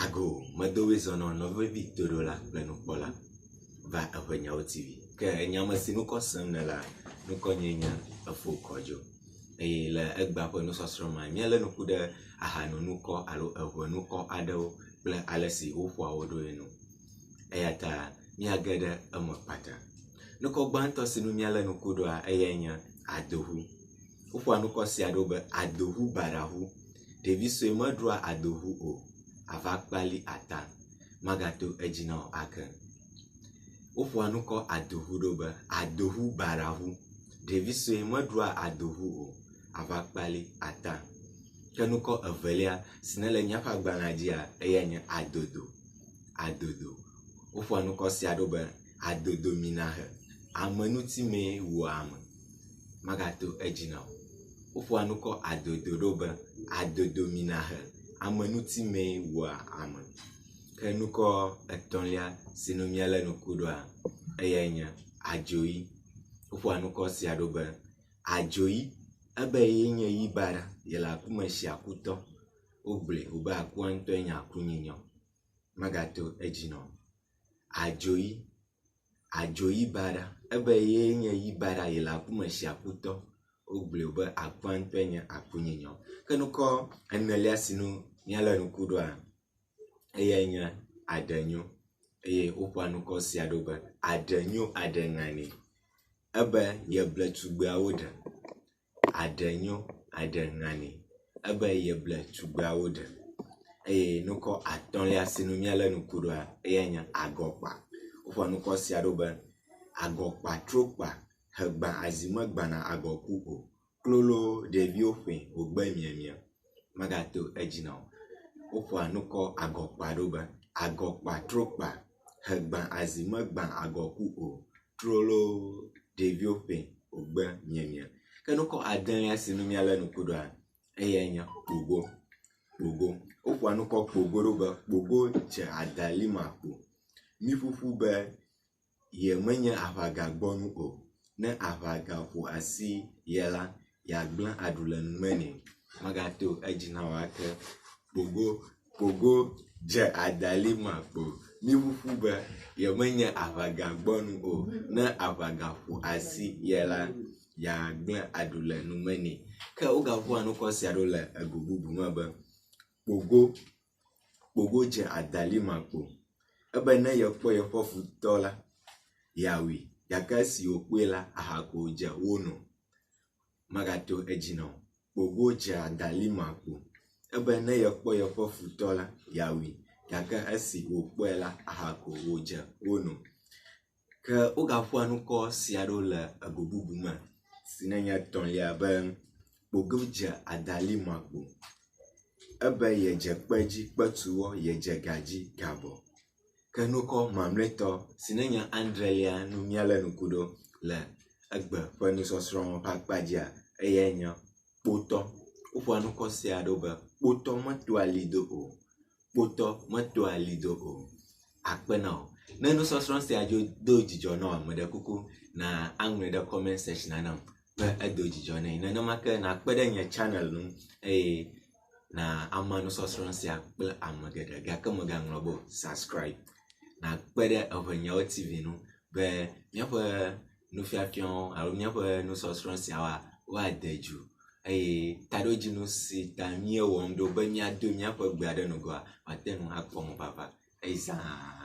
Ago medowoe zɔnɔ nɔvevi toɖola kple nukpɔla va Eʋenyawo TV. Ke enya me si nukɔ sem nèlea, nukɔ nyee nye Efo Kɔdzo. Eye le egbea ƒe nusɔsrɔ̃ mea, míalé ŋku ɖe ahanonukɔ alo eŋenukɔ aɖewo kple ale si woƒoa wo ɖoe ŋu. Eya ta míage ɖe eme kpata. Nukɔ gbãtɔ si ŋu míalé ŋku ɖoa eyae nye adoŋu. Woƒoa nukɔ sia ɖo be adoŋu baɖaŋu. Ɖevi sue meɖoa adoŋu o, ava kpali ata magato edzi na wò ake. Woƒoa nukɔ adoŋu ɖo be adoŋu baɖaŋu. Ɖevi sue meɖoa adoŋu o, ava kpali ata. Ke nukɔ evelia si nele míaƒe agbalẽa dzia eyae nye adodo. Adodo. Woƒoa nukɔ sia ɖo be adodominahe. Amenutimee wua ame. Magato edzi na wò. Woƒoa nukɔ adodo ɖo be adodominahe. Amenutimee wua ame. Ke nukɔ etɔ̃lia si nu míalé ŋku ɖoa, eyae nye adzoyi. Woƒoa nukɔ sia ɖo be adzoyi. Ebe yee nye yi baɖa, yele aku me shi akutɔ. Wogblɔe wòbe akua ŋutɔe nye akunyinyɔ. Magato edzi na wò. Adzoyi. Adzoyi baɖa. Ebe yee nye yi baɖa yele aku me shi akutɔ. Wogblɔe be akua ŋutɔe nye akunyinyɔ. Ke nukɔ enelia si nu míalé ŋku ɖoa, eyae nye aɖenyo eye woƒoa nukɔ sia ɖo be aɖenyo aɖeŋani. Ebe yeble tugbeawo ɖe. Aɖenyo aɖeŋani. Ebe yeble tugbeawo ɖe. Eye nukɔ atɔ̃lia si nu míalé ŋku ɖoa, eyae nye agɔkpa. Woƒoa nukɔ sia ɖo be agɔkpa trokpa hegbã azi megbãna agɔku o. Klolo ɖeviwo ƒoe wògbe miemie. Megato edzi na wò. Woƒoa nukɔ agɔkpa ɖo be agɔkpa trokpa hegbã azi megbã agɔku o. Trolo ɖeviwo ƒoe wògbe miemie. Ke nukɔ adelia si nu míalé ŋku ɖoa, eyae nye kpogo. Kpogo. Woƒoa nukɔ kpogo ɖo be kpogo dze adali makpo. Miƒuƒu be yemenye aʋagagbɔnu o. Ne aʋaga ƒo asi ye la, yeagblẽ aɖu le nume nɛ. Magato edzi na wò ake. Kpogo, kpogo dze adali makpo. Miƒuƒu be yemenye aʋagagbɔnu o. Ne aʋaga ƒo asi ye la, yeagblẽ aɖu le nume nɛ. Ke wogaƒoa nukɔ sia ɖo le ego bubu me be kpogo Kpogo dze adali makpo. Ebe ne yekpɔ yeƒe futɔ la, yeawui gake esi wòkpɔe la, aha ko wòdze wono. Megato edzi na o. Kpogo dze adali makpo. Ebe ne yekpɔ yeƒe futɔ la, yeawui gake esi wòkpɔe la, aha ko wòdze wono. Ke wogaƒoa nukɔ sia ɖo le ego bubu me si nenye etɔ̃lia be kpogo dze adali makpo. Ebe yedze kpe dzi kpe tu wɔ, yedze ga dzi ga bɔ. Ke nukɔ mamlɛtɔ si nenye adrelia nu míalé ŋku ɖo le egbe ƒe nusɔsrɔ̃ ƒe akpa dzia eyae nye kpotɔ. Woƒoa nukɔ sia ɖo be kpotɔ metoa lido o. Kpotɔ metoa lido o. Akpe na wò. Ne nusɔsrɔ̃ sia dzo do dzidzɔ na wò, meɖe kuku na aŋlɔe ɖe comment section nam be edo dzidzɔ nɛ. Nenema ke nakpe ɖe nye channel ŋu eye na ama nusɔsrɔ̃ sia kple ame geɖe gake mègaŋlɔ be o, subscribe. Nakpe ɖe Eʋenyawo TV ŋu be míaƒe nufiafiawo alo míaƒe nusɔsrɔ̃ siawoa, woade dzu eye taɖodzinu si ta míewɔm ɖo be míado míaƒe gbea ɖe ŋgɔa, wòate ŋu akpɔ ŋuʋaʋã. Eye zãa.